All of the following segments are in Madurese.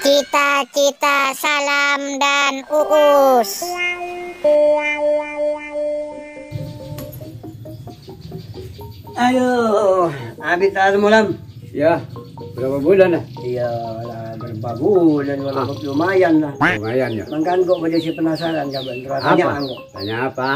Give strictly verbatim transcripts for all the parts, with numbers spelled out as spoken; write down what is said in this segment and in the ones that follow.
Cita-cita Salam dan Uus. Aduh, abit ta' temmo, Lam. Ya, berapa bulan, ya? Iya, lah, berapa bulan, walaupun lumayan, lah. Lumayan, ya. Mangkana kok bâdâ sè penasaran, coba, tanya apa? Tanya apa?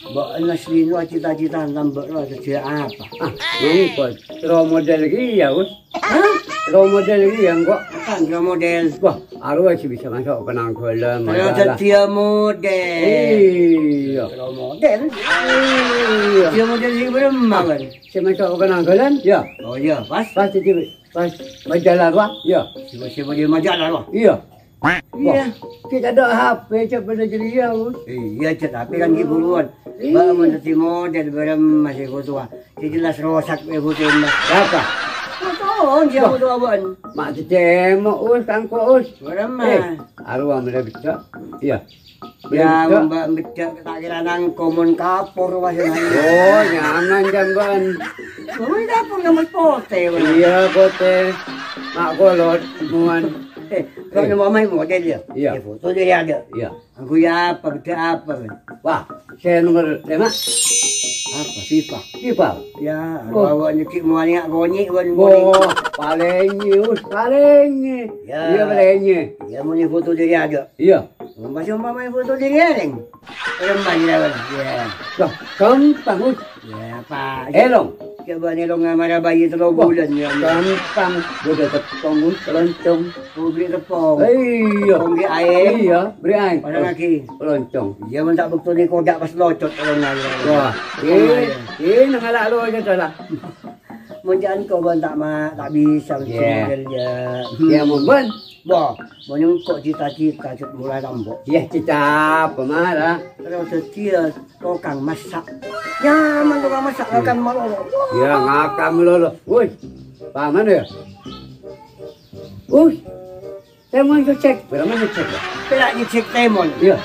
Bâ'na Slino cita-cita tambâ' rowa dhâddhi apa? Ah, mongko role model kèya, Us. Hah? Role model kèya, engko'. Apa role model? Wah, arowa sè bisa maso' ka nangghâlân, terus masalah. Dhâddhiyâ model. Iyâ. Role model? Iyâ. Dhâddhiyâ model sè bârâmma, Wan? Sè maso' ka nangghâlân, ya. Oh, iya, pas. Pas, pas, pas majalah, Wak, ya. Sè, sè, sè majalah, Wak. Iyâ. Iyâ. Wah, kita ada H P, coba bâdâ jârèya, Us. Iyâ, Cè', tapè kan ghi' buruwân. Iyâ. Bâ' mon dhâddhi model, bârâmma sè fotoa. Sè jelas rosak, eh, foto, Mas. Apa? Foto, sè foto abâ'na. Ma' cè' cèmo', Us, kangko, Us. Bârâmma. Eh, arowa mèlè beccè'. Iyâ. Ya, mèlè beccè'. Mbak beccè' ta' kèra nangko mon kapor, Mas. Oh, nyaman, jambân. Mon kapor, Mas, potè, Mas. Iyâ, potè. Ma' kolot, muan. Eh, kok nèmo maèn model, ya? Iyâ. Ya, foto dhâri adâ'. Iyâ. Angghuy apa, beddhâ apa, Bân? Wah, sè nomer lèma'. Apa, Viva? Viva. Ya, oh. Arowa nyèkè' mowa nèka konyè', Bân. Oh, palèngè, Us, palèngè. Ya. Iyâ, palèngè. Ya, mon foto dhâri adâ'. Iyâ. Mon pas ompama foto dhâri èrèng. Èrèng bâjâ, Bân. Ya. Wah, ghâmpang, Us. Ya, apa? Èlong. Coba nih, lo ngamara bayi tello bulân, ya. Gampang. Bâdâ teppong, loncong. Oh, beli teppong. Iyâ. Teppong beli aèng. Iyâ, beli aèng. Pasang lagi. Loncong. Iyâ, mon ta' bâkto nèko kodhâ pas locot, lo ngamara. Wah, teppong aèng. Iyâ, nang ala lo aja salah. Mon jhân kobân ta' ma-, ta' bisa, ya. Model, ya. Ya, mon bân. Wah, mon engko' cita-cita, Cut, mulai tambâ. Iyâ, cita apa, Mara? Terus dhâddhiyâ tokang masak. Nyaman tokang masak, ngakan malolo. Wah. Iyâ, ngakan malolo. Woi, paman, ya? Woi, tèmon ngecek. Berapa ngecek, ya? Pèra' ngecek tèmon. Iyâ.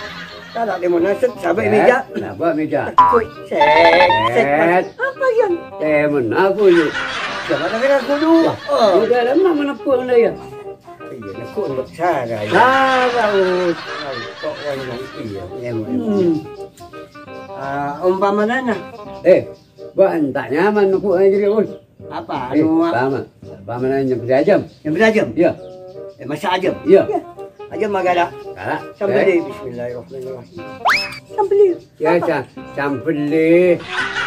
Kala tèmon nasek, sabâ' mèja. Sabâ' mèja. Koi, sek, sek. Sek. Apa, Yan? Tèmon aku, yuk. Siapa tak kira aku, yuk? Wah, oh. Udah lama menepuh anda, ya? Iyâ, nekko' embek sara, ya. Sara, Us. Kok wong iyâ, iyâ, iyâ. Hmm. Ah, ompamana, nah. Eh, bân ta' nyaman nekko' aja deh, Us. Apa? Eh, anu, apa? Pama. Pamana nyembelih ajâm. Nyembelih ajâm? Iyâ. Eh, masak ajâm? Iyâ. Iyâ. Ajâm ma' ghâlâ'? Ghâlâ'. Sambelli. Eh. Bismillahirrahmanirrahim. Sambelli. Ya, apa? Sa-, sambelli.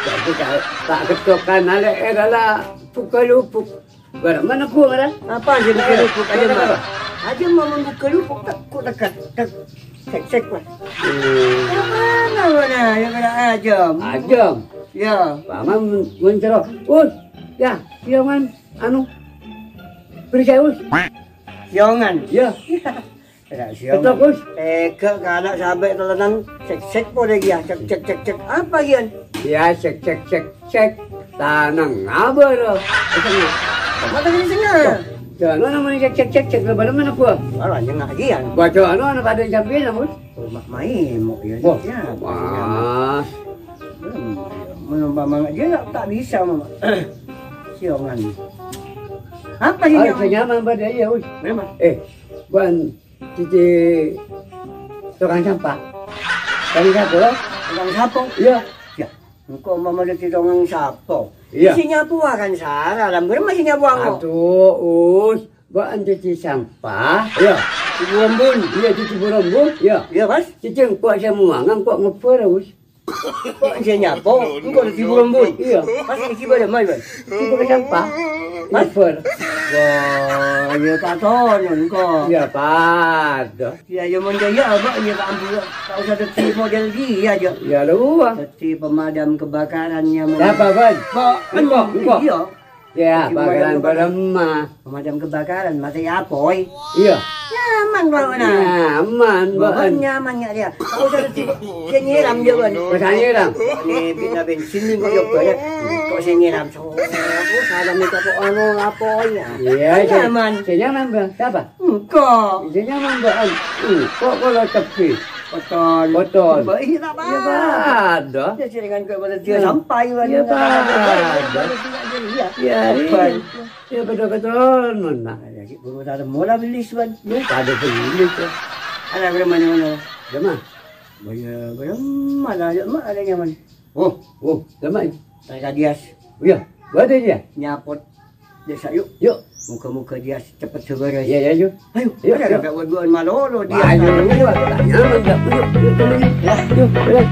Jadi ta', ta' kettokan alè, eh, ghâlâ'. Buk-kalubuk. Bârâmma neggu', Mara? Apa aja buk-kalubuk? Aja, Mara. Aja mau membuka lubuk, tak, kok dekat, tak, sek, sek, Mas. Hmm. Yang mana, mana? Yang mana ajâm? Ajâm? Ya. Paman mencero. Us, ya, iya, Man. Anu, beri saya, Us. Siongan? Ya. Kena siang. Betul, Gus. Tega ka ana' sabâ' tellonan, sek-sek polè kèya, cek, cek, cek, cek. Apa, Gian? Ya, cek, cek, cek, cek. Tanang ngabârâ. Mata kena sengah. Jangan namanya cek, cek, cek, cek. Lebaran mana gua? Wah, nyengak, Gian. Baca anu, anak pada jam pira, Mus? Oh, mak main, mau ya. Wah. Ya, wah. Hmm, menurut Mama aja nggak, tak bisa, Mama. Siongan. Apa ini? Ayo, nyaman pada iya, Gus. Berapa? Eh, bukan Cici tukang sampah. Tukang sapo, lo? Tukang sapo? Iya. Ya, engko' mama dhâddhi tukang sapo. Iya. Sè nyapowa kan Sara, lah, bârâmma sè nyapowa engko'? Aduh, Us, bâ'ân cici sampah. Iya. Cici burembun. Iya, cici burembun. Iya. Iya, pas? Cici engko' sè muwanga, engko' ngebbhâr, Us. Kok sè nyapo? Engko' dhâddhi burembun. Iya. Pas iki bârâmma, Iwan? Engko' sampah. Pas? Ngebbhâr. Wah, iya, tak tono engko'. Iya, padâ. Iya, ya, mon jâ' iyâ, Abah, iyâ, tak ambu-, tak usah dhâddhi model dia, Jo. Iya, lu, ah. Dhâddhi pemadam kebakaran, ya, mon. Siapa, Bang? Bang, engko', engko'. Iya. Ya, dhâddhi pemadam kebakaran. Bakaran bârâmma. Pemadam kebakaran, matè apoy. Iya. Nyaman, Bang, nah. Nyaman, Bang. Bang, nyaman, ya, dia. Tak usah dhâddhi, sè nyiram, ya, Bang. Kok sè nyiram? Ini, bina bensin, ini, kok, ya, Bang, ya. Kok sè nyiram? So, oh, salah minta kok, anu, apoy, ya. Iya, sè, nyaman. Sè nyaman, Bang. Siapa? Engko'. Iyâ, nyaman, Bang. Engko' kalau tepi. Beton. Beton. Mbak, ini tak apa. Iya, padâ. Ya, jaringan kok pada dia sampai, Wan. Iya, padâ. Iya. Iya, iya. Iyâ, padâ katoron, mon, Mak. Iyâ, ghi' buru tarèmmo la bellis, Wan. Iyâ, padâ bellis, yâ. Arèya bârâmma, Wan? Bârâmma? Bârâmma la, yâ, Mak, arèya, Wan. Oh, oh, bârâmma? Tara Dias. Iyâ, bâdâ, yâ? Nyapot dâ' essa', yu'. Yu'. Moghâ-moghâ Dias cepet sabârâs. Iyâ, iyâ, yu'. Ayo, iyâ, iyâ. Ghâ' bâdâ wâ-duwâ'ân malolo, Dias. Ayo, iyâ, iyâ. Nyaman, ghâ'? Yu', yu', yu', yu'. Iyâ, yu', yu'.